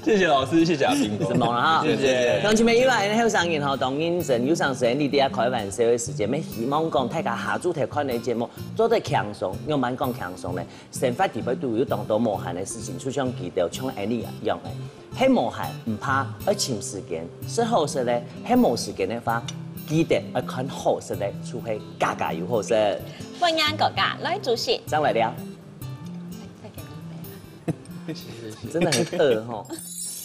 謝謝老師，謝謝阿斌哥。承蒙啦，哈。謝謝。鄉親朋友啊，後生人吼，當認真，有常時你在開玩笑的時間，也希望講大家下晝頭看个節目，做得輕鬆，用蠻講輕鬆咧。 生活裡背都有當多無閒个事情，就像佢兜像恁呢樣个。係無閒毋怕，愛尋時間，食好食个，係無時間个話，記得愛看好食个，就係家家有好食。歡迎大家來煮食。正來尞。真的很餓吼。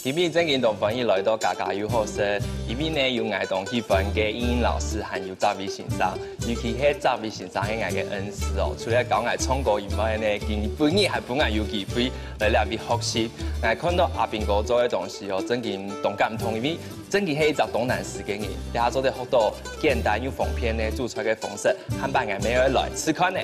今晡日正經當歡喜來到家家有好食，因為呢有𠊎當喜歡个英英老師還有澤偉先生，尤其係澤偉先生係𠊎个恩師哦。除了教𠊎唱歌以外呢，今晡日還分𠊎有機會來這位學習。𠊎看到阿斌哥做个東西哦，正經當感動，因為正經係一隻當難食个人，這下做得學到簡單又方便呢煮出來个方式，下擺𠊎乜愛來試看呢。